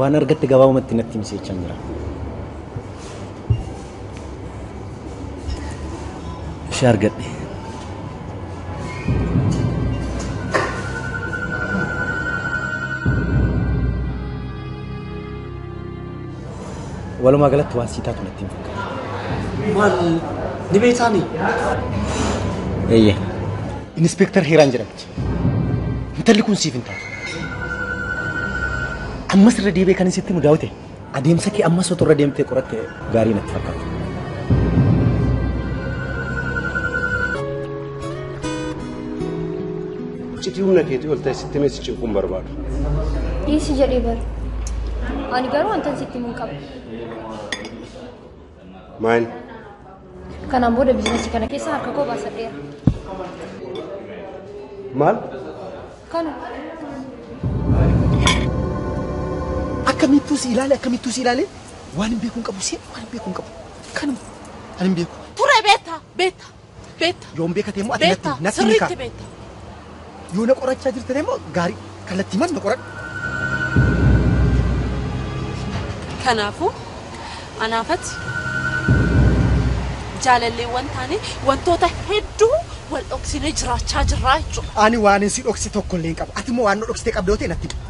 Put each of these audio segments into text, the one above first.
Waan argatte gabaabumatti natti himi jechaan jira. Ishee argadhe. Walumaa galatti waan sii taatu natti hin fakkaatu. Maal ni beektaanii? Eeyyee. Inspektar Heeraan jedhamti. Intalli kun siif hin taatu. Ammas irra deebi'ee kan sitti himu Daawite adeemsa kee ammas otoo irra deemtee qoratte gaarii natti fakkaata. Iccitii humna keetii ol ta'e sitti himee si cinquu hin barbaadu. Dhiisi jedhee bara. Ani garuu wantan sitti himuu hin qabu. Maal? Kanaan booda biizinasii kana keessa harka koo baasadheera. Maal? Kana. Akkamittuu si ilaale akkamittuu si ilaale waan hin beeku hin qabu si waan hin beeku hin qabu. Kanuma ani hin beeku. Ture beektaa beektaa beektaa. Yoon beekate immoo ati natti natti ni kaa. Sirriitti beektaa. Yoo na qorachaa jirte immoo gaarii kallattii man na qoradhu. Kanaafuu anaafati jaalalleewwan taane wantoota hedduu wal dhoksinee jiraachaa jirraa jechuudha. Ani waan si dhoksi tokko illee hin qabu. Ati immoo waan na dhoksitee qabdu yoo ta'e natti himi.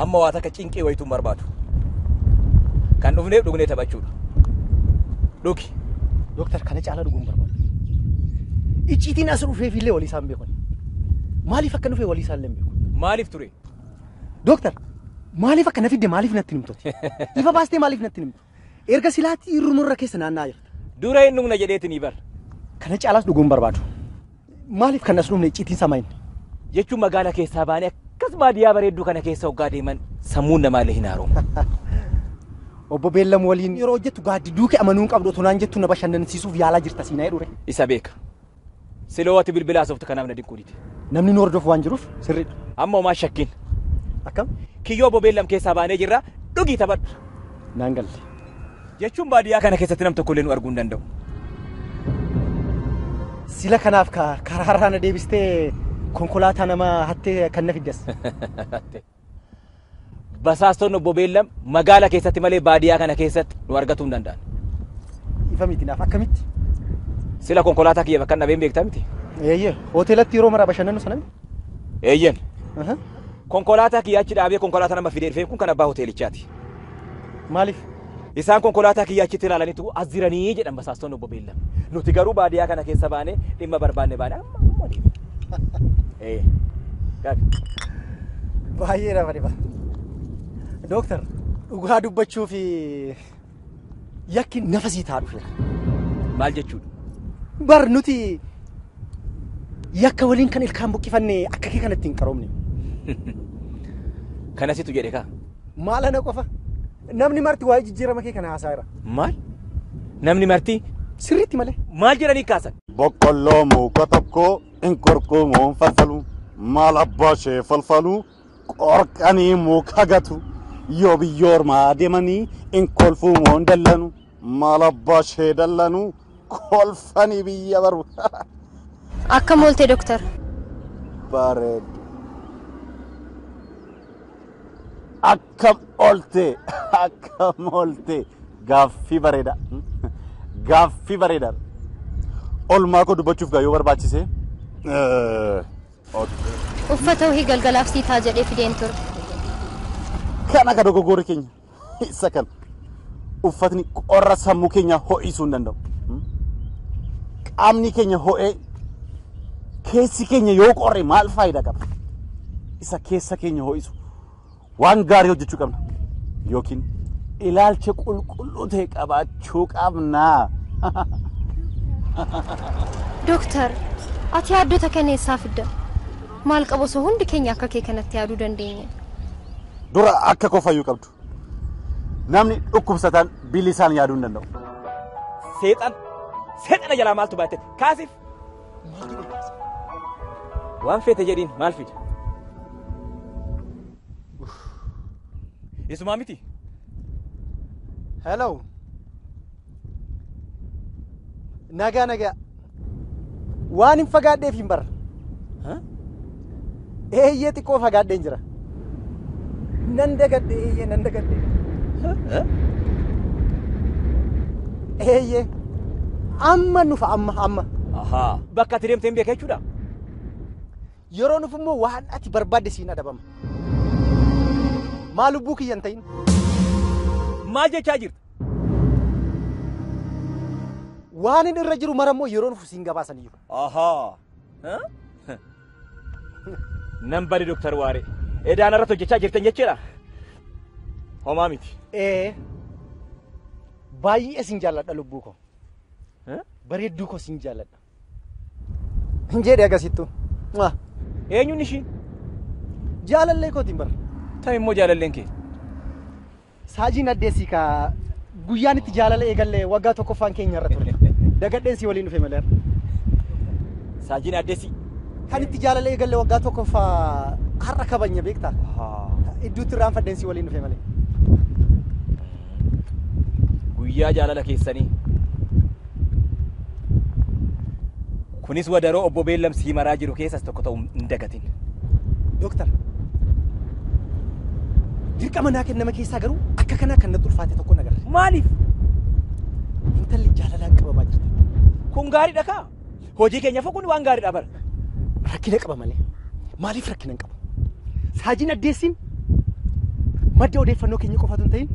Amma waa takka cinqee wayituu hin barbaadu. Kan dhufneef dhugnee taphachuudha. Dhugi. Dooktar kana caalaa dhuguu hin barbaadu. Icciitiin as dhufeef illee walii isaan beekan. Maaliif akka dhufe walii isaan illee hin beeku. Maaliif ture? Dooktar maaliif akka na fidde maaliif natti himtuti? Ifa baastee maaliif natti himtu? Erga silaatti irrumurra keessa naanna'aa jirta. Dura hin dhugna jedheetinii bar. Kana caalaas dhuguu hin barbaadu. Maaliif kan as dhufne icciitiin samaa inni? Jechuun magaala keessaa baanee akkas baadiyyaa bareedduu kana keessa hoggaa deeman sammuun namaallee hin haaroomu. Obbo Beellam waliin yeroo hojjettu gaaddidduu kee amanuu hin qabdu otoo naan jettu na bashannansiisuuf yaalaa jirta siinaa jedhure. Isa beeka. Siloo ati bilbila haasoftu kanaaf na dinquu dide. Namni nu hordofu waan jiruuf sirriidha. Amma homaa shakkiin. Akkam? Kiyyoo obbo Beellam keessaa baanee jirra dhugii taphadhu. Naan galle. Jechuun baadiyyaa kana keessatti nam tokkollee nu arguu hin danda'u. Sila kanaaf karaa irraa na deebistee konkolaataa nama hattee kan na fiddas. Basaastonni obbo Beellam magaala keessatti malee baadiyyaa kana keessatti nu argatuu hin danda'an. Ifa miti naaf akkamitti? Sila konkolaataa kiyya bakka dhabeen beektaa miti? Eeyyee hoteelatti yeroo maraa bashannanu sana miti? Eeyyeen. Konkolaataa kiyya achi dhaabee konkolaataa nama fidee dhufee kun kan abbaa hoteelichaati. Maaliif? Isaan konkolaataa kiyya achitti ilaalaniitu as jiranii jedhan basaastonni obbo Beellam. Nuti garuu baadiyyaa kana keessa baanee dhimma barbaanne baanee amma amma deemna. Ee. Gaafi. Baay'ee nama dhiba. Dooktar dhugaa dubbachuu fi yakki nafasii ta'a dhufeera. Maal jechuudha? Bar nuti yakka waliin kan ilkaan buqqifanne akka kee kanatti hin qaroomne. Kanasitu jedhe kaa. Maal ana qofa? Namni marti waa'ee jijjiirama kee kana haasaa jira. Maal? Namni marti? Sirriitti malee. Maal jedhanii kaasan? Boqqolloo muka tokko hin qorqumuun falfalu maal abbaa ishee falfalu qorqanii muka gatu yoo biyyoo ormaa deemanii hin kolfumuun dallanu maal abbaa ishee dallanu kolfanii biyya baru. Akkam oolte dooktar? Bareedu. Akkam oolte akkam oolte gaaffii bareeda gaaffii bareeda. Olmaa koo dubbachuuf gaa yoo barbaachise. Uffata wahii galgalaaf sii ta'a jedhee fideen ture. Kana ka dogoggorri keenya isa kana uffatni qorra sammuu keenya ho'isuu hin danda'u. Qaamni keenya ho'ee Keessi keenya yoo qorre maal faayidaa qaba? Isa keessa keenya ho'isu waan gaarii hojjechuu qabna. Yookiin ilaalcha qulqulluu ta'e qabaachuu qabna. Dooktar, ati yaaddota kana eessaa fidda? Maal qaba osoo hundi keenya akka kee kanatti yaaduu dandeenye? Dura akka koo fayyuu qabdu. Namni dhukkubsataan bilisaan yaaduu hin danda'u. Seexan! Seexana jalaa maaltu baatte? Kaasif! Waan feete jedhiin maal fida? Isumaa miti? Hello. Nagaa nagaa. Waan hin fagaadheef hin barra. Eeyyee xiqqoo fagaadheen jira. Nan dagadhe eeyyee nan dagadhe. Eeyyee. Amma nufa amma amma. Ahaa. Bakka ati deemtee hin beeka jechuudha. Yeroo nuuf immoo waan ati barbaadde siin adabama. Maal lubbuu kiyya hin ta'in? Maal jechaa jirta? Waan inni irra jiru mara immoo yeroo nuuf siin gabaasan iyyuu. Ahaa. Nan bade Dooktar Waaree. Edaan irratti hojjechaa jirtan jechuudha. Homaa miti. Ee. Baay'ee siin jaalladha lubbuu koo. Bareedduu koo siin jaalladha. Hin jedhe agasittu. Eenyuun ishiin? Jaalallee kootiin bara. Tam immoo jaalalleen kee? Saajiin addeessii kaa guyyaan itti jaalala eegallee waggaa tokkoffaan keenya irra ture. Dagadheen si waliin dhufe malee. Saajiin addeessii? Kan itti jaalala eegallee waggaa tokkoffaa har'a kabajna beektaa? Idduutti irraanfadheen si waliin dhufe malee. Guyyaa jaalala keessanii. Kunis wadaroo obbo Beellam sii maraa jiru keessas tokko ta'uu hin dagatin. Dooktar, dirqama naa kenname keessaa garuu akka kanaa kan natti ulfaate tokko nagarre. Maaliif? Intalli jaalalaan qabamaa jirti. Kun gaariidha kaa? Hojii keenyaaf kun waan gaariidha bara. Rakkina qaba malee. Maaliif rakkina hin qabu? Saajiin addeessiin madda odeeffannoo keenya qofaatu hin ta'in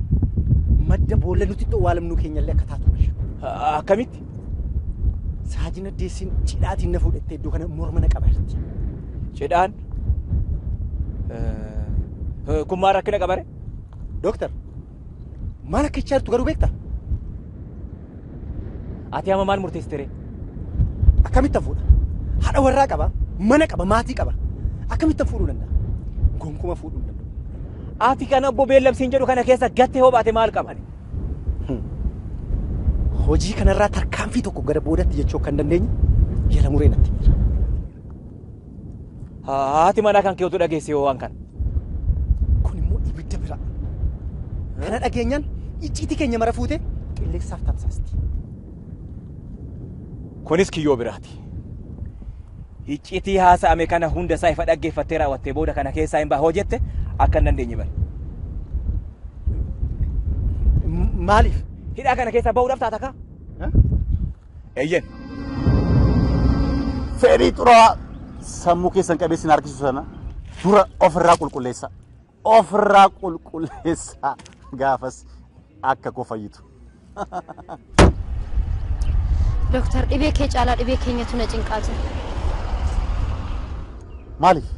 madda boolla nuti itti awwaalamnuu keenyallee akka taatu. Akkamitti? Saajiin addeessiin cidhaatiin na fuudhattee iddoo kana morma na qaba jirti. Cidhaan? Kun maal rakkina qaba ree? Dooktar, maal akka jechaa jirtu garuu beektaa? Ati amma maal murteessite ree? Akkamittan fuudha? Haadha warraa qaba, mana qaba, maatii qaba. Akkamittan fuudhuu danda'a? Gonkuma fuudhuu hin danda'u. Ati kana obbo Beellamsiin jedhu kana keessa gattee hoo baate maal qaban? Hojii kanarraa tarkaanfii tokko gara boodatti jechuu kan dandeenye jala muree natti jira. Haati manaa kan keetu dhageesse yoo waan kana. Kun immoo ibidda bira. Kana dhageenyaan icciitii keenya mara fuutee qilleensaaf tamsaasti. Kunis kiyyoo biraati. Icciitii haasa'ame kana hunda isaa ifa dhaggeeffattee raawwattee booda kana keessaa hin baha jette akka hin dandeenye bari. Maaliif? Hidhaa kana keessaa bahuudhaaf taata kaa? Eeyyen. Fedhii xuraawaa sammuu keessan qabee sin harkisu sana dura ofirraa qulqulleessa. Ofirraa qulqulleessa gaafas akka koo fayyitu. Dooktar, dhibee kee caalaa dhibee keenyatu na cinqaa jira. Maaliif?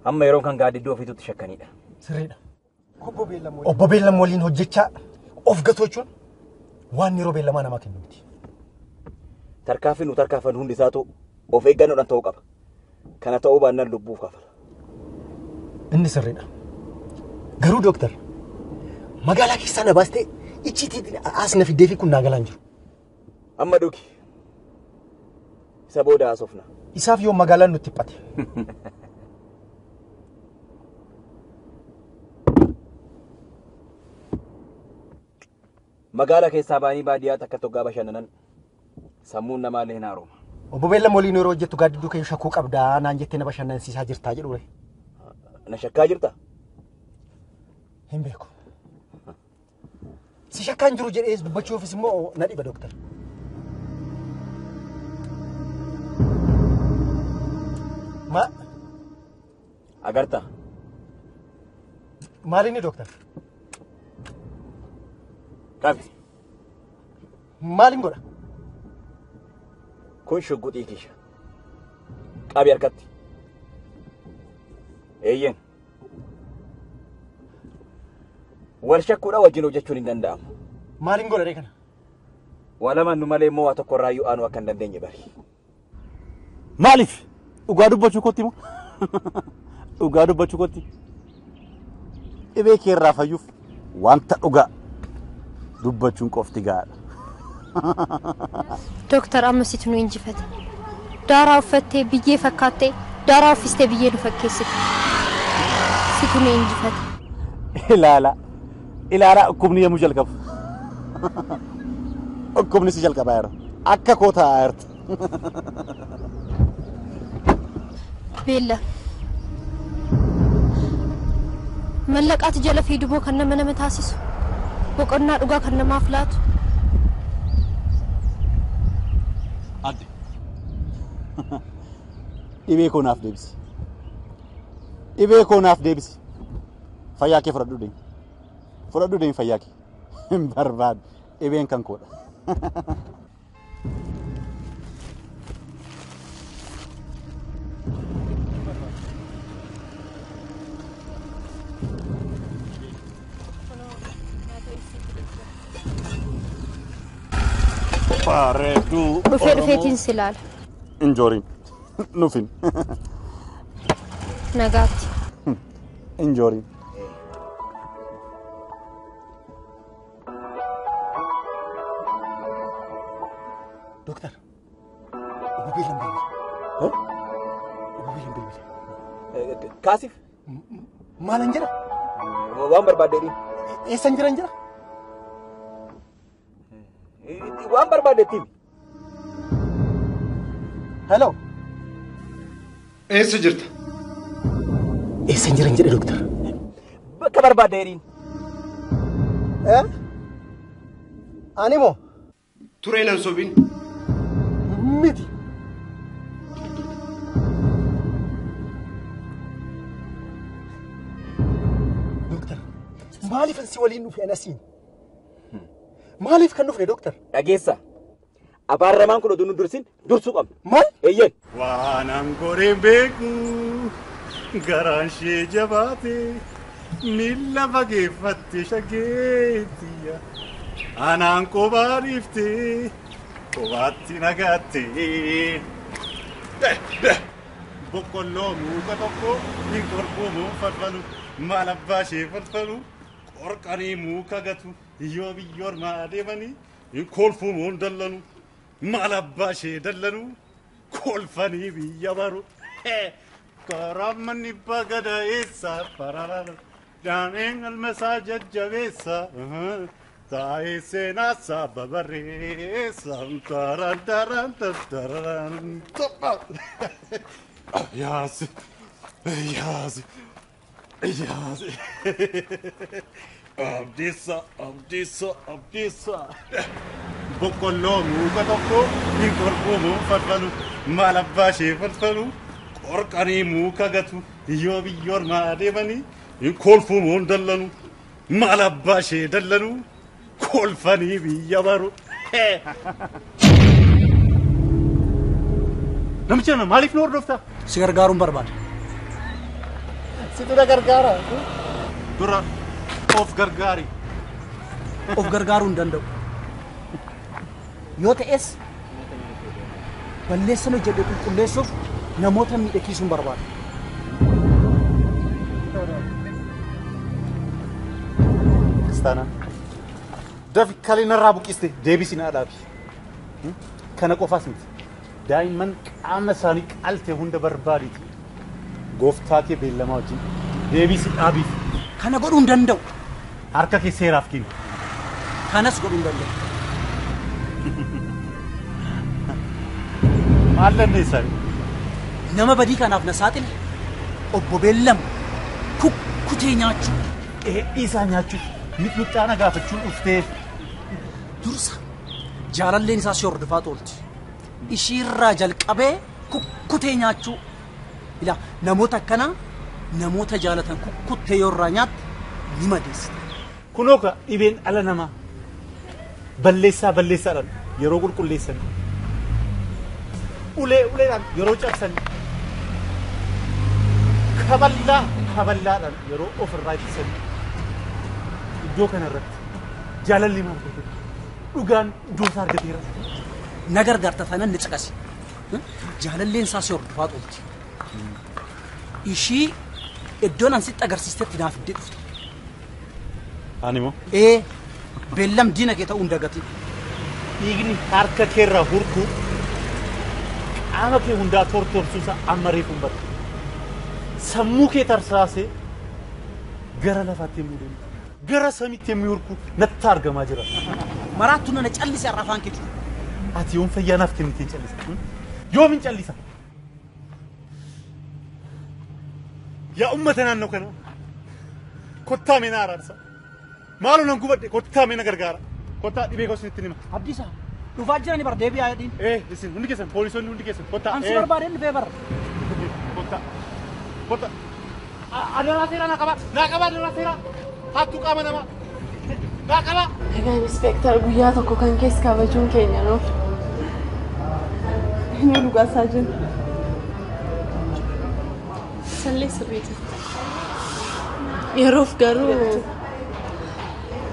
Amma yeroon kan gaaddidduu ofiitutti shakkanidha. Sirriidha. Obbo Beellam waliin hojjechaa of gatu jechuun waan yeroo beellamaa namaa kennu miti. Tarkaanfii nu tarkaanfannu hundi isaatu of eeggannoodhaan ta'uu qaba. Kana ta'uu baannaan lubbuuf kafala. Inni sirriidha. Garuu dooktar, magaalaa keessaa na baastee icciitii as na fiddee fi kun naa galaan jiru. Amma dhugi. Isa booda haasofna. Isaaf yoo magaalaan nutti dhiphate. Magaalaa keessaa ba'anii baadiyyaatti akka toggaa bashannanan sammuun namaallee hin haaroma. Obbo Beellam waliin yeroo hojjettu gaaddidduu kee shakkuu qabdaa naan jettee na bashannansiisaa jirtaa jedhu. Na shakkaa jirta? Hin beeku. Si shakkaa hin jiru jedhee dubbachuufis immoo na dhiba dooktar. Ma? Agarta. Maal inni dooktar? Qabi. Maalin godha? Kun shugguxii kisha. Qabi harkatti. Eeyyeen. Wal shakkuudha wajjin hojjechuun hin danda'amu. Maaliin godha ree kana? Waa lamaan nu malee immoo waa tokko irraayyuu aanuu akka hin dandeenye bari. Maaliif? Dhugaa dubbachuu kootti moo? Dhugaa dubbachuu kootti. Dhibee kee irraa fayyuuf wanta dhugaa dubbachuun qofti gahaadha. Dooktar amma situ nu injifate. Daaraa uffattee biyyee fakkaattee daaraa uffistee biyyee nu fakkeessite. Situ nu injifate. Ilaala. Ilaala dhukkubni yommuu jalqabu. Dhukkubni si jalqabaa jira. Akka koo taa'aa jirta. Beella. Mallaqaati jala fiidu moo kan nama nama taasisu? Boqonnaa dhugaa kan namaaf laatu? Adde. Dhibee koo naaf deebisi. Dhibee koo naaf deebisi. Fayyaa kee fudhadhu deemi. Fudhadhu deemi fayyaa kee. Hin barbaadu. Dhibeen kan koodha. Bareedduu. Dhufee dhufeetiin si ilaala. Injooriin. Nufin. Nagaatti. Injooriin. Dooktar, obbo Beellan bilbile. Obbo Beellan bilbile. Kaasif? Maalan jedha? Waan barbaadde jedhiin. Eessan jiran jedha? Waan barbaadde ittiin. Hello. Eessa jirta? Eessan jiran jedhe dooktar? Bakka barbaadde jedhiin. Ani moo? Turee nan sobiin. Miti. Dooktar, maaliif si waliin dhufe anasiin? Maaliif kan dhufne dooktar? Dhageessa. Abaarramaan kun oduu nu dursin dursuu qabna. Maal? Eeyyeen. Waan angoreen beeku garaan ishee jabaate miilla fageeffatte shageettiya. Anaan kophaa dhiiftee kophaatti nagaatte. Boqqolloo muka tokko hin qorqomu falfalu maal abbaa ishee falfalu qorqanii muka gatu yoo biyya ormaa deemanii hin kolfumoo hin dallanu maal abbaa ishee dallanu kolfanii biyya baru. Karaa manni bagada eessa fararara daaneen almasaa jajjabeessa. Taa'ee seenaasaa babarreessa taraan taraan taraan toppa. Yaasi yaasi yaasi. Abdiisa abdiisa abdiisa. Boqqolloo muka tokko hin qorqomu falfalu maal abbaa ishee falfalu qorqanii muka gatu yoo biyya ormaa deemanii hin kolfumoo hin dallanu maal abbaa ishee dallanu. Kolfanii biyya baru. Namicha kana maaliif nu hordofta? Si gargaaruun barbaada. Situ na gargaara. Dura of gargaari. Of gargaaruu hin danda'u. Yoo ta'es balleessan hojjedhe qulqulleessuuf namoota miidhagsiisuun barbaada. Kiristaanaa. Dafi kalee narraa buqqiste deebisi na dhaabi. Kana qofaas miti. Daa'imman qaama isaanii qalte hunda barbaaditi. Gooftaa kee beellamaa wajjin deebisi dhaabiif. Kana godhuu hin danda'u. Harka kee seeraaf kenni. Kanas godhuu hin danda'u. Maal dandeessaa? Nama badii kanaaf na saaxile obbo Beellam kukkutee nyaachuu. Dheedhii isaa nyaachuu mixmixaana gaafachuun dhuftee. Dursa jaalalleen isaa si hordofaa oolti. Ishiirraa jalqabee kukkutee nyaachuu. Ilaa namoota akkanaa namoota jaalatan kukkuttee yoo irraa nyaatte ni madeessita. Kunoo ka dhibeen dhala namaa balleessaa balleessaadhaan yeroo qulqulleessan ulee uleedhaan yeroo cabsan Kaballaa kaballaadhaan yeroo ofirraa ittisan iddoo kanarratti jaalalli maal godhe dhugaan iddoo isaa argateera. Na gargaarta taanaan ni caqasi. Jaalalleen isaa si hordofaa oolti. Ishii iddoon an sitti agarsiistetti naaf iddee dhufte. Ani moo? Ee beellam diina kee ta'uu hin dagatin. Dhiigni harka keerraa hurku qaama kee hundaa tortorsuusa amma reefu hin barre. Sammuu kee tarsaasee gara lafaatti yemmuu deemu gara samiitti yemmuu hurku natti argamaa jira. Maraattu nana callisi har'a afaan kee jiru. Ati yoom fayyaa naaf kennite hin callisa? Yoom hin callisa? Yaa uummata naannoo kanaa kottaa mee na araarsa. Maaloo nan gubadhe kottaa mee na gargaara. Kottaa dhibee koo isinitti hima. Abdiisaa dhufaa jirani bar deebi'aa jedhiin. Ee isin hundi keessan poolisoonni hundi keessan kottaa. Ansi barbaadeen dhufee bar. Kottaa kottaa. Adaraa seeraa naa qabaa naa qabaa adaraa seeraa hattuu qaama namaa naa qabaa. Egaa inspektar guyyaa tokko kan keessa kabajuun keenya nuuf. Inni dhugaa isaa jiru. Sallee sirrii jirta. Yeroof garuu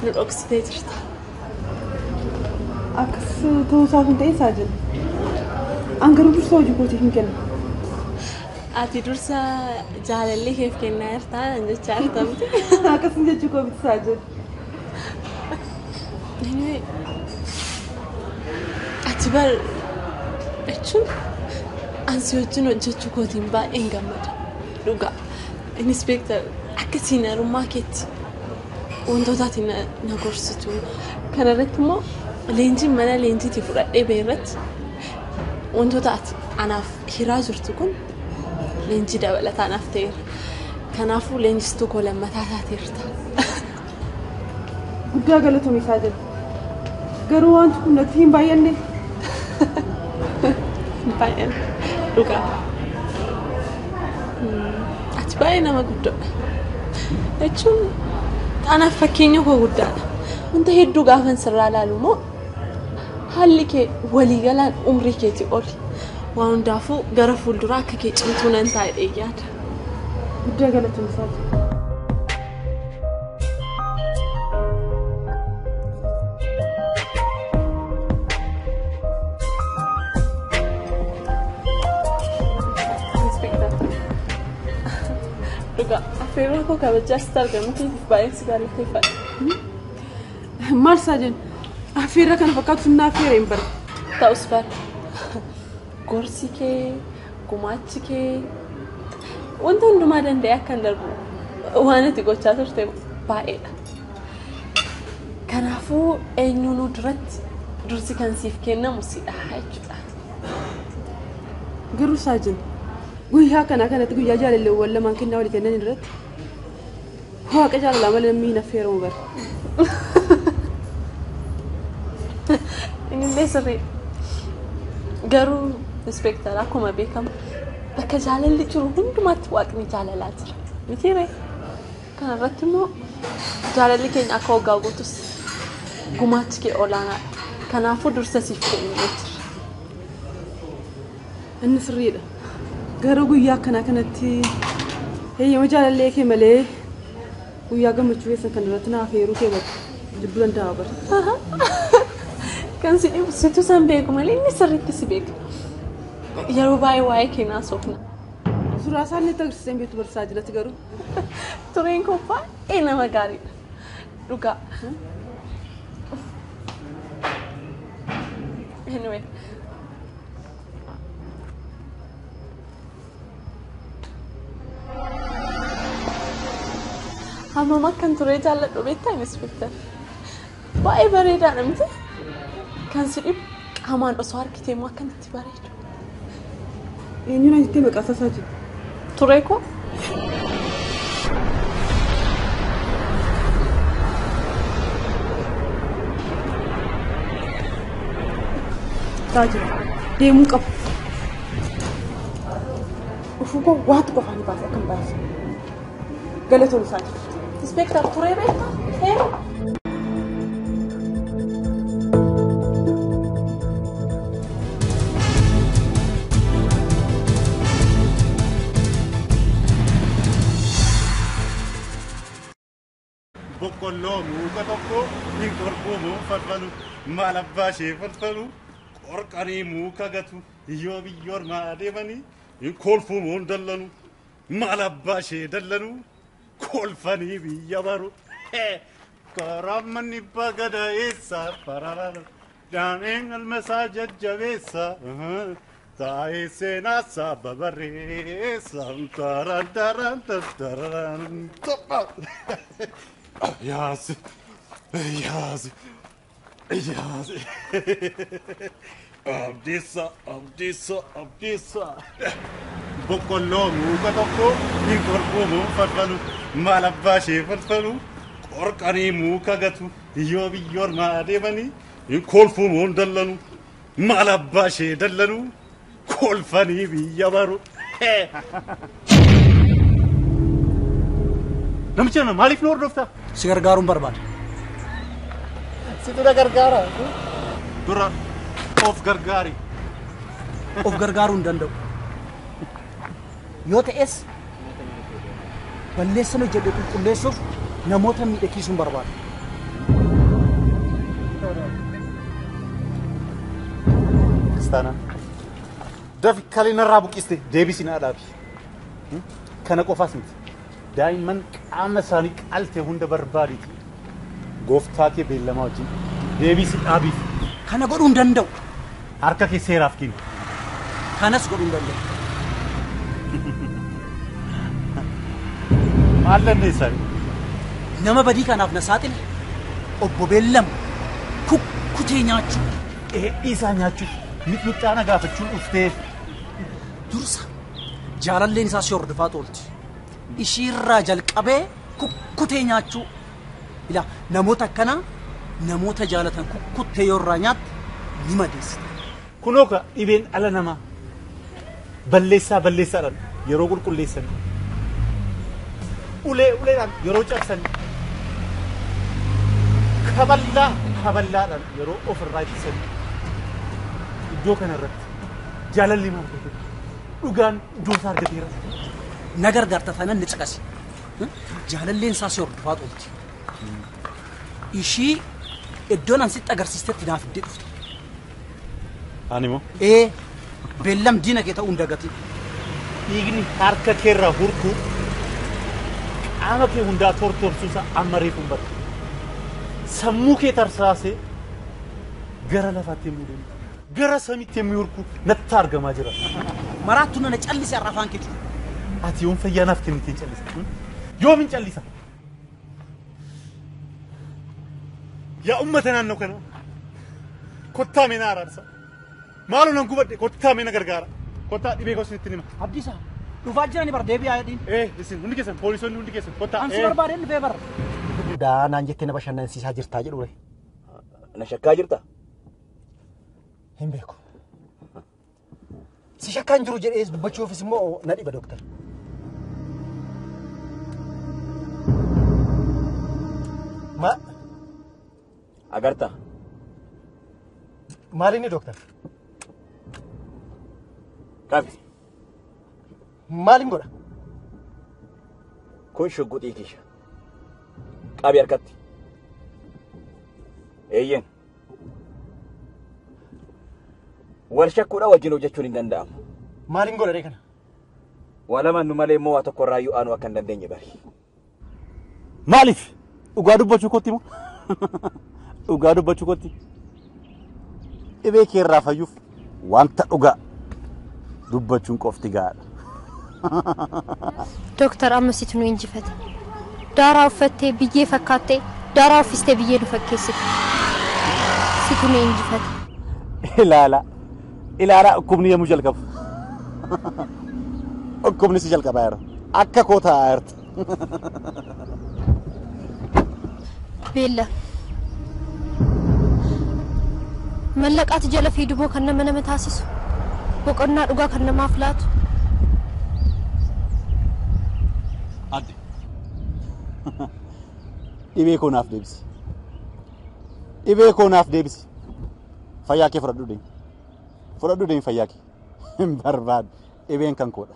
nu dhoksitee jirta. Akkas ta'uu isaaf hin ta'in isaa jiru. An garuu dursa hojii kootiif hin kennu. Ati dursa jaalallee keef kennaa jirtaa jechaa jirta miti. Akkasin jechuu koo miti isaa jiru. Anyway, ati bar jechuun ansi wajjin hojjechuu kootiin baay'een gammada. Dhugaa inspektar akka siinarummaa keetti wantoota ati na gorsitu kana irratti immoo leenjiin mana leenjiitii fudhadhee bahe irratti wantoota ati anaaf hiraa jirtu kun leenjii dabalataa anaaf ta'eera. Kanaafuu leenjistuu koo lammataa taateerta. Guddaa galatoom isaa jira. Garuu wanti kun natti hin baay'anne. Baay'een dhugaa. Ati baay'ee nama guddaadha. Jechuun anaaf fakkeenya koo guddaadha. Wanta hedduu gaafan sirraa ilaalu immoo haalli kee waliigalaan umrii keetii oli. Waan hundaafuu gara fuulduraa akka kee cimtuu nan taa'ee yaada. Guddaa galatoom isaa jira. Dhugaa affeerraa koo kabajaa sitti argamu keetiif baay'een si galateeffadha. Maal isaa jennu? Affeerraa kana fakkaatu sinnaa affeera hin bara. Ta'us bara gorsi kee, gumaachi kee wanta hundumaa danda'e akka hin darbu waan ati gochaa turte baay'eedha. Kanaafuu eenyuunuu duratti dursi kan siif kennamu sidha jechuudha. Garuu isaa jennu guyyaa kana kanatti guyyaa jaalalleewwan lamaan kennaa walii kennan irratti waaqa jaalalaa malee namni hin affeeramu bara. Inni sirrii. Garuu inspektar akkuma beekamu bakka jaalalli jiru hundumaatti waaqni jaalalaa jira. Miti ree? Kana irratti immoo jaalalli keenya akka waggaa guutus gumaachi kee olaanaadha. Kanaafuu dursa siif kennee jira. Inni sirriidha. Garuu guyyaa akkanaa kanatti heeyyama jaalallee kee malee guyyaa gammachuu keessan kan irratti naaf heeruu kee bara jibbuu danda'a bara. Kan si dhibu situ san beeku malee inni sirriitti si beeka. Yeroo baay'ee waa'ee kee naasofna. Suuraa isaa inni agarsiisee beektu barsiisaa jiratti garuu. Tureen koo baay'ee nama gaariidha. Dhugaa. Anyway. Hammam akkan turee jaalladhu beektaa inspektar? Baay'ee bareedaadha miti? Kan si dhibu qaamaan osoo argitee immoo akkanatti bareedu. Eenyuun jettee maqaa isaa jiru? Turee koo? Taajira deemuu qabu. Ufuu koo waantu qofaan ni baase akkam baase. Galatoon isaa jira. Inspektar turee beektaa? Heeru. Boqqolloo muka tokko hin qorquumuun falfalu maal abbaa ishee falfalu qorqanii muka gatu yoo biyya ormaa deemanii hin kolfuumuun dallanu maal abbaa ishee dallanu kolfanii biyya baru. Karammanni bagada eessa fararara daaneen almasaa jajjabeessa taa'ee seenaasaa babarreessa taran taran taran toppa. Yaasi yaasi yaasi Abdiisa Abdiisa Abdiisa. Boqqolloo muka tokko hin qorquumuun falfalu maal abbaa ishee falfalu qorqanii muka gatu yoo biyya ormaa deemanii hin kolfuumuun dallanu maal abbaa ishee dallanu kolfanii biyya baru. Namicha nana maaliif nu hordofta? Si gargaaruun barbaada. Situ na gargaara. Dura of gargaari. Of gargaaruu hin danda'u. Yoo ta'es balleessan hojjedhe qulqulleessuuf namoota miidhagsiisuun barbaada. Kiristaanaa. Dafi kalee narraa buqqiste deebisi naa dhaabi. Kana qofaas miti. Daa'imman qaama isaanii qalte hunda barbaaditi. Gooftaa kee beellamaa wajjin deebisi dhaabiif. Kana godhuu hin danda'u. Harka kee seeraaf kenni. Kanas godhuu hin danda'u. Maal dandeessaa? Nama badii kanaaf na saaxile obbo Beellama kukkutee nyaachuu. Dheedhii isaa nyaachuuf mixmixaana gaafachuun dhuftee. Dursa jaalalleen isaa si hordofaa oolti. Ishiirraa jalqabee kukkutee nyaachuu. Ilaa namoota akkanaa namoota jaalatan kukkuttee yoo irraa nyaatte ni madeessita. Kunoo ka dhibeen dhala namaa balleessaa balleessaadhaan yeroo qulqulleessan ulee uleedhaan yeroo cabsan kaballaa kaballaadhaan yeroo ofirraa ittisan iddoo kanarratti jaalalli maal godhe dhugaan iddoo isaa argateera. Na gargaarta taanaan ni caqasi. Jaalalleen isaa si hordofaa oolti. Ishii iddoon an sitti agarsiistetti naaf iddee dhufte. Ani moo? Ee beellam diina kee ta'uu hin dagatin. Dhiigni harka keerraa hurku qaama kee hundaa tortorsuusa amma reefu hin barre. Sammuu kee tarsaasee gara lafaatti yemmuu deemu gara samiitti yemmuu hurku natti argamaa jira. Maraattu nana callisi har'a afaan kee jiru. Ati yoom fayyaa naaf kennite hin callisa? Yoom hin callisa? Yaa uummata naannoo kanaa kottaa mee na araarsa. Maaloo nan gubadhe kottaa mee na gargaara. Kottaa dhibee koo isinitti hima. Abdiisaa dhufaa jirani bar deebi'aa jedhiin. Ee isin hundi keessan poolisoonni hundi keessan kottaa. Ansi barbaadeen dhufee bar. Daanaan jettee na bashannansiisaa jirtaa jedhu. Na shakkaa jirta? Hin beeku. Si shakkaan jiru jedhee dubbachuufis immoo na dhiba dooktar. Ma Agarta. Maal inni dooktar? Qabi. Maalin godha? Kun shugguxii kisha. Qabi harkatti. Eeyyeen. Wal shakkuudha wajjin hojjechuun hin danda'amu. Maalin godha ree kana? Waa lamaan nu malee immoo waa tokko irraayyuu aanuu akka hin dandeenye bari. Maaliif? Dhugaa dubbachuu kootti moo? Dhugaa dubbachuu kootti. Dhibee kee irraa fayyuuf wanta dhugaa dubbachuun qofti gahaadha. Dooktar amma situ nu injifate. Daaraa uffattee biyyee fakkaattee daaraa uffistee biyyee nu fakkeessite. Situ nu injifate. Ilaala ilaalaa dhukkubni yommuu jalqabu. Dhukkubni si jalqabaa jira. Akka koo taa'aa jirta. Beella. Mallaqaati jala fiidumoo kan nama nama taasisu. Boqonnaa dhugaa kan namaaf laatu. Adde. Dhibee koo naaf deebisi. Dhibee koo naaf deebisi. Fayyaa kee fudhadhu deemi. Fudhadhu deemi fayyaa kee. Hin barbaadu. Dhibeen kan koodha.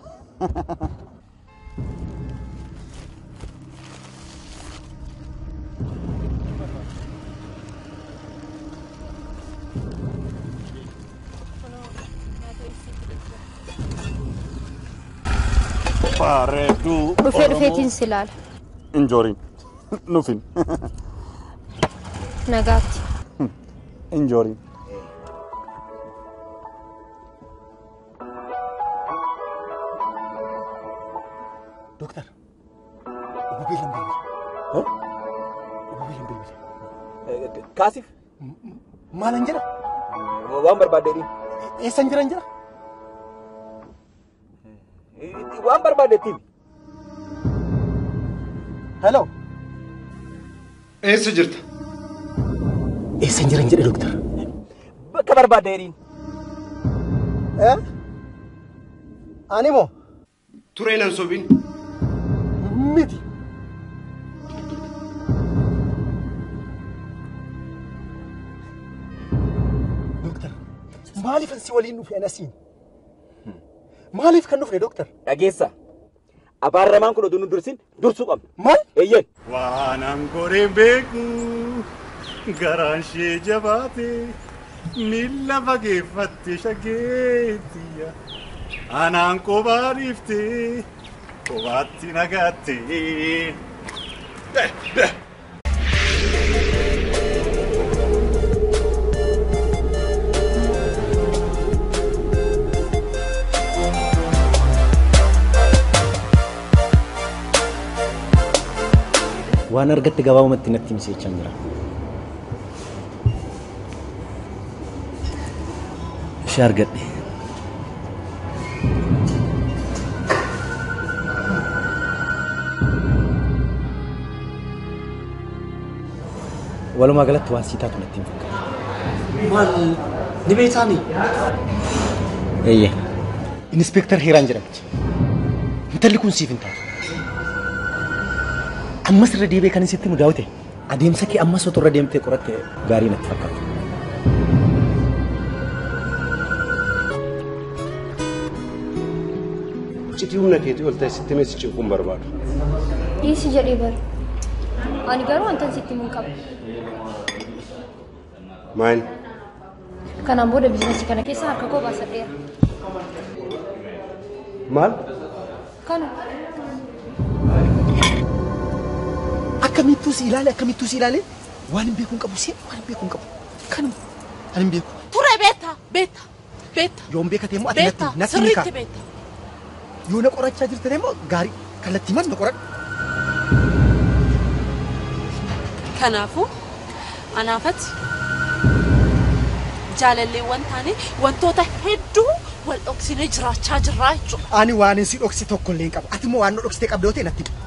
Bareedduu. Dhufee dhufeetiin si ilaala. Injooriin. Nufin. Nagaatti. Injooriin. Dooktar, obbo Beellan bilbile. Obbo Beellan bilbile. Kaasif? Maalan jira? Waan barbaadde dhiin. Eessan jiran jira? Waan barbaadde ittiin. Hello. Eessa jirta? Eessan jiran jedhe dooktar. Bakka barbaadde dhiin. Ani moo? Turee nan sobin. Miti. Dooktar, maaliif si waliin dhufe anasiin? Maaliif kan dhufne dooktar? Dhageessa. Abaarramaan kun oduu nu dursin dursuu qabna. Maal? Eeyyeen. Waan angoreen beeku garaan ishee jabaate miilla fageeffatte shageettiya. Anaan kophaa dhiiftee kophaatti nagaatte. Waan argatte gabaabumatti natti himi jechaan jira. Ishee argadhe. Walumaa galatti waan sii taatu natti hin fakkaatu. Maal ni beektaanii? Eeyyee. Inspektar Heeraan jedhamti. Intalli kun siif hin taatu. Ammas irra deebi'ee kan sitti himu daawwite adeemsa kee ammas otoo irra deemtee qoratte gaarii natti fakkaata. Iccitii humna keetii ol ta'e sitti himee si cinquun barbaadu. Dhiisi jedhee bara. Ani garuu wanta sitti himuun qaba. Maal? Kanaan booda biizinasii kana keessa harka koo baasadheera. Maal? Kana. Akkamittuu si ilaale akkamittuu si ilaale waan hin beekuun qabu si waan hin beekuun qabu kanuma ani hin beeku. Ture beektaa beektaa beektaa. Yoon beekate immoo ati natti natti ni Sirriitti beektaa. Yoo na qorachaa jirte immoo gaarii kallattii man na qoradhu. Kanaafuu anaafati jaalalleewwan taane wantoota hedduu wal dhoksinee jiraachaa jirraa jechuudha. Ani waan hin si dhoksi tokko illee hin qabu. Ati immoo waan na dhoksitee qabdu yoo ta'e natti himi.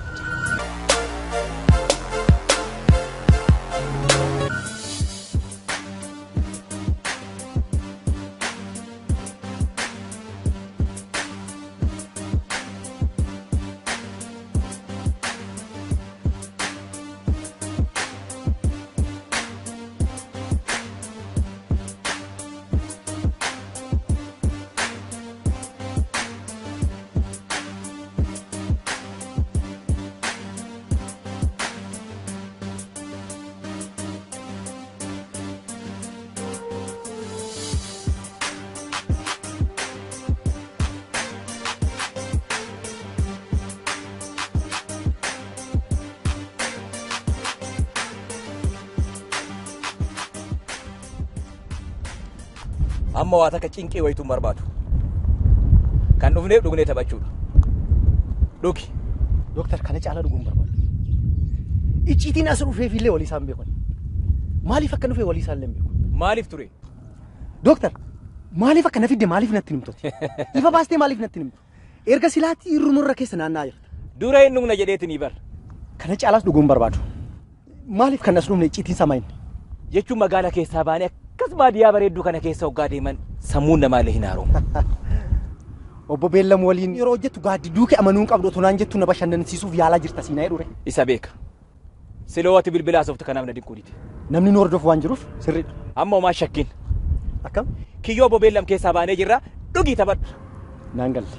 Amma waa takka cinqee wayituun barbaadu. Kan dhufneef dhugnee taphachuudha. Dhugi. Dooktar kana caalaa dhuguun barbaadu. Icciitiin as dhufeef illee walii isaan beekan. Maaliif akka dhufee walii isaan illee beeku? Maaliif ture? Dooktar maaliif akka na fidde maaliif natti himtooti? Ifa baastee maaliif natti himtu? Erga silaatii irrumurra keessa naanna'aa jirta. Dura hin dhugna jedheetinii bar. Kana caalaas dhuguun barbaadu. Maaliif kan as dhufne icciitiin samaa inni? Jechuun magaalaa keessaa baanee akkas baadiyyaa bareedduu kana keessa hoggaa deeman sammuun namaallee hin haaroomu. Obbo Beellam waliin yeroo hojjettu gaaddidduu kee amanuu hin qabdu otoo naan jettu na bashannansiisuuf yaalaa jirta siinaa jedhure. Isa beeka. Siloo ati bilbilaa sooftu kanaaf na dinquu dide. Namni nu hordofu waan jiruuf sirriidha. Amma homaa shakkiin. Akkam? Kiyyoo obbo Beellam keessaa baanee jirra dhugii taphadhu. Naan galle.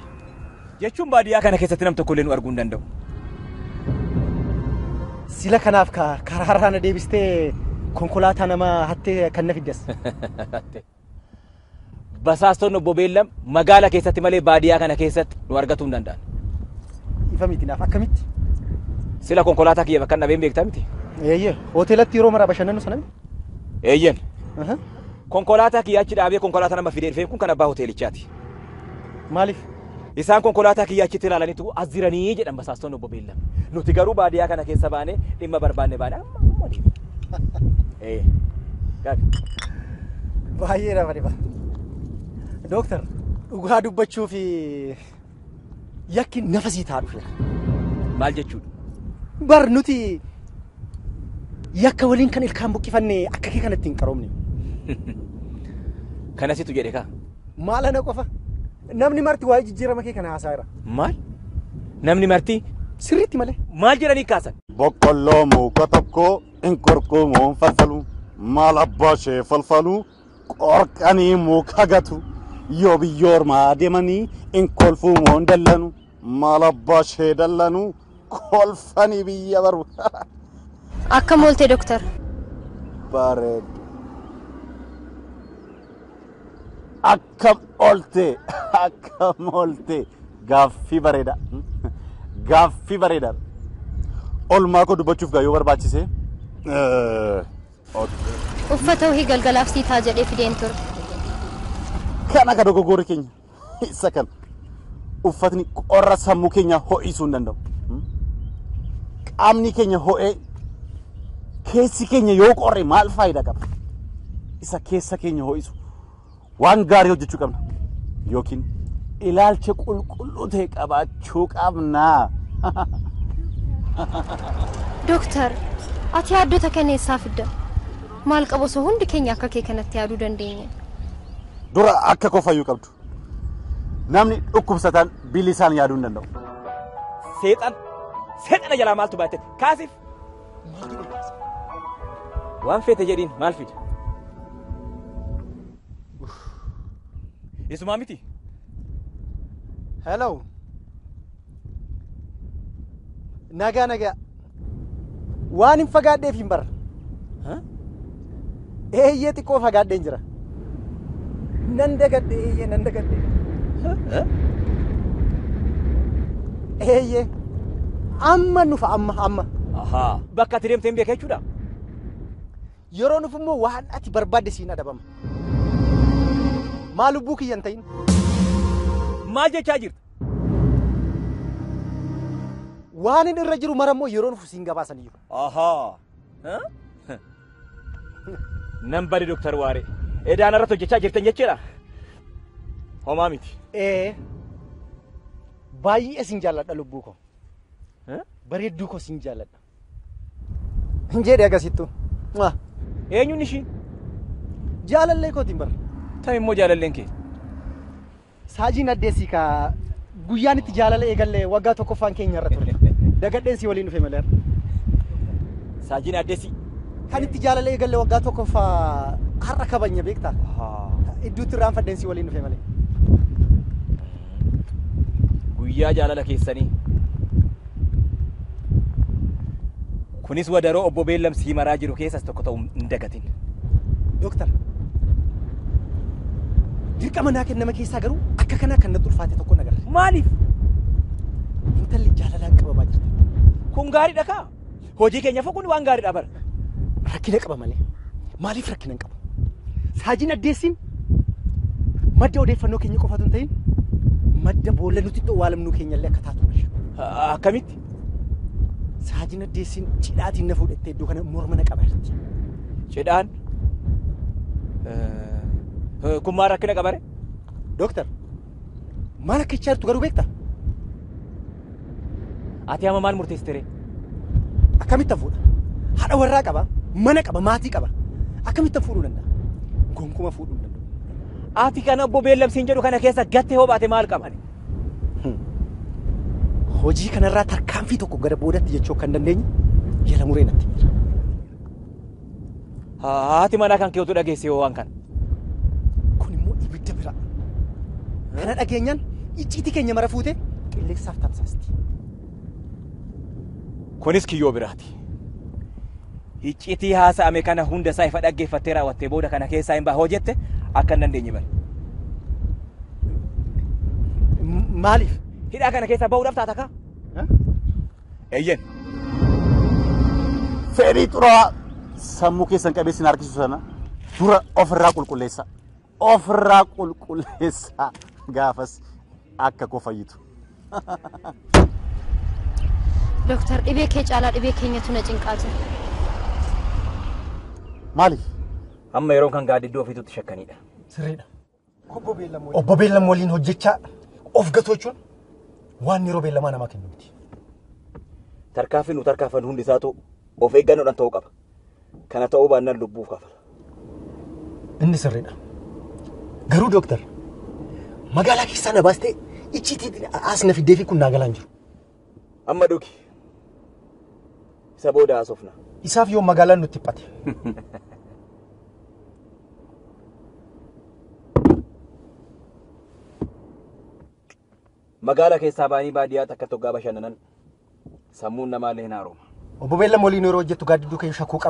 Jechuun baadiyyaa kana keessatti nam tokkollee nu arguu hin danda'u. Sila kanaaf karaa na deebistee konkolaataa nama hattee kan na fiddas. Basaastonni obbo Beellam magaala keessatti malee baadiyyaa kana keessatti nu argatuu hin danda'an. ifa miti naaf akkamitti? Sila konkolaataa kiyya bakka dhabeen beektaa miti? Eeyyee, hoteelatti yeroo maraa bashannanu sana miti? Eeyyeen. Konkolaataa kiyya achi dhaabee konkolaataa nama fidee dhufee kun kan abbaa hoteelichaati. Maaliif? Isaan konkolaataa kiyya achitti ilaalanitu as jiranii jedhan basaastonni obbo Beellam. Nuti garuu baadiyyaa kana keessa baanee dhimma barbaanne baanee amma deemna. Ee, gaarii. Baay'ee nama dhiba. Dooktar, dhugaa dubbachuu fi yakki nafasii ta'a dhufeera. Maal jechuudha? Bar nuti yakka waliin kan ilkaan buqqifanne akka kee kanatti hin qaroomne. Kanasitu jedhe kaa? Maal ana qofa? Namni marti waa'ee jijjiirama kee kana haasaa jira. Maal? Namni marti? Sirriitti malee. Maal jedhanii kaasan? Boqqolloo muka tokko hin qorqumuun falfalu maal abbaa ishee falfalu qorqanii muka gatu yoo biyya ormaa deemanii hin kolfuumoon dallanu maal abbaa ishee dallanu kolfanii biyya baru. Akkam oolte Dooktar? Bareedu. Akkam oolte akkam oolte gaaffii bareeda gaaffii bareeda. Olmaa koo dubbachuuf gaa yoo barbaachise. Uffata wahii galgalaaf sii ta'a jedhee fideen ture. Kan akka dogoggorri keenya isa kana uffatni qorra sammuu keenya ho'isuu hin danda'u. Qaamni keenya ho'ee keessi keenya yoo qorre maal faayidaa qaba? Isa keessa keenya ho'isu waan gaarii hojjechuu qabna yookiin ilaalcha qulqulluu ta'e qabaachuu qabna. Dooktar, ati yaaddota kana eessaa fidda? Maal qaba osoo hundi keenya akka kee kanatti yaaduu dandeenya? Dura akka koo fayyuu qabdu. Namni dhukkubsataan bilisaan yaaduu hin danda'u. Seexan, seexana jalaa maaltu baate? Kaasif! Waan feete jedhiin maal fida? Isumaa miti? Hello. Nagaa nagaa. Waan hin fagaadheef hin barra. Eeyyee xiqqoo fagaadheen jira. Nan dagadhe eeyyee nan dagadhe. Eeyyee amma nufa amma amma. Ahaa. Bakka ati deemtee hin beeka jechuudha. Yeroo nuuf immoo waan ati barbaadde siin adabama. Maal lubbuu kiyya hin ta'in? Maal jechaa jirta? Waan inni irra jiru mara immoo yeroo nuuf siin gabaasan iyyuu. Ahaa. Nan bade Dooktar Waaree. Edaan irratti hojjechaa jirtan jechuudha. Homaa miti. Ee. Baay'ee sin jaalladha lubbuu koo. Bareedduu koo sin jaalladha. Hin jedhe agasittu. Eenyuun ishiin? Jaalallee kootiin bara. Tam immoo jaalalleen kee? Saajiin addeessii kaa guyyaan itti jaalala eegallee waggaa tokkoffaan keenya irra ture. Dagadheen si waliin dhufe malee. Saajiin addeessii? Kan itti jaalala eegallee waggaa tokkoffaa har'a kabajna beektaa? Idduutti irraanfadheen si waliin dhufe malee. Guyyaa jaalala keessanii. Kunis wadaroo obbo Beellam sii maraa jiru keessas tokko ta'uu hin dagatin. Dooktar, dirqama naa kenname keessaa garuu akka kanaa kan natti ulfaate tokko nagarre. Maaliif? Intalli jaalalaan qabamaa jirti. Kun gaariidha kaa? Hojii keenya kun waan gaariidha bara. Rakkina qaba malee. Maaliif rakkina hin qabu? Saajiin addeessiin madda odeeffannoo keenya qofaatu hin ta'in madda boolla nuti itti awwaalamnu keenya illee akka taatu barra. Akkamitti? Saajiin addeessiin cidhaatiin na fuudhattee iddoo kana morma na qaba jirti. Cidhaan? Kun maal rakkina qaba ree? Dooktar, maal akka jechaa jirtu garuu beektaa? Ati amma maal murteessite ree? Akkamittan fuudha? Haadha warraa qaba, mana qaba, maatii qaba. Akkamittan fuudhuu danda'a? Gonkuma fuudhuu hin danda'u. Ati kana obbo Beellamsiin jedhu kana keessa gattee hoo baate maal qaba? Hojii kanarraa tarkaanfii tokko gara boodatti jechuu akka hin dandeenye jala muree natti jira. Haati manaa kan keetu dhageesse yoo waan kana. Kun immoo ibidda bira. Kana dhageenyaan icciitii keenya mara fuutee qilleensaaf tamsaasti. Kunis kiyyoo biraati. Icciitii haasa'ame kana hunda isaa ifa dhaggeeffattee raawwattee booda kana keessaa hin baha hojjette akka hin dandeenye bari. Maaliif? Hidhaa kana keessaa bahuudhaaf taata kaa? Eeyyen. Fedhii xuraawaa sammuu keessan qabee sin harkisu sana dura ofirraa qulqulleessa. Ofirraa qulqulleessa gaafas akka koo fayyitu. Dooktar dhibee kee caalaa dhibee keenyatu na cinqaa jira. Maaliif? Amma yeroon kan gaaddidduu ofiitutti shakkanidha. Sirriidha. Obbo Beellam waliin hojjechaa of gatu jechuun waan yeroo beellamaa namaa kennu miti. Tarkaanfii nu tarkaanfannu hundi isaatu of eeggannoodhaan ta'uu qaba. Kana ta'uu baannaan lubbuuf kafala. Inni sirriidha. Garuu dooktar magaalaa keessaa na baastee icciitii as na fiddee fi kun naa galaan jiru. Amma dhugi. Isa booda haasofna. Isaaf yoo magaalaan nutti dhiphate. Magaalaa keessaa ba'anii baadiyyaatti akka toggaa bashannanan sammuun namaallee hin haaroma. Obbo Beellam waliin yeroo hojjettu gaaddidduu kee shakkuu qaba.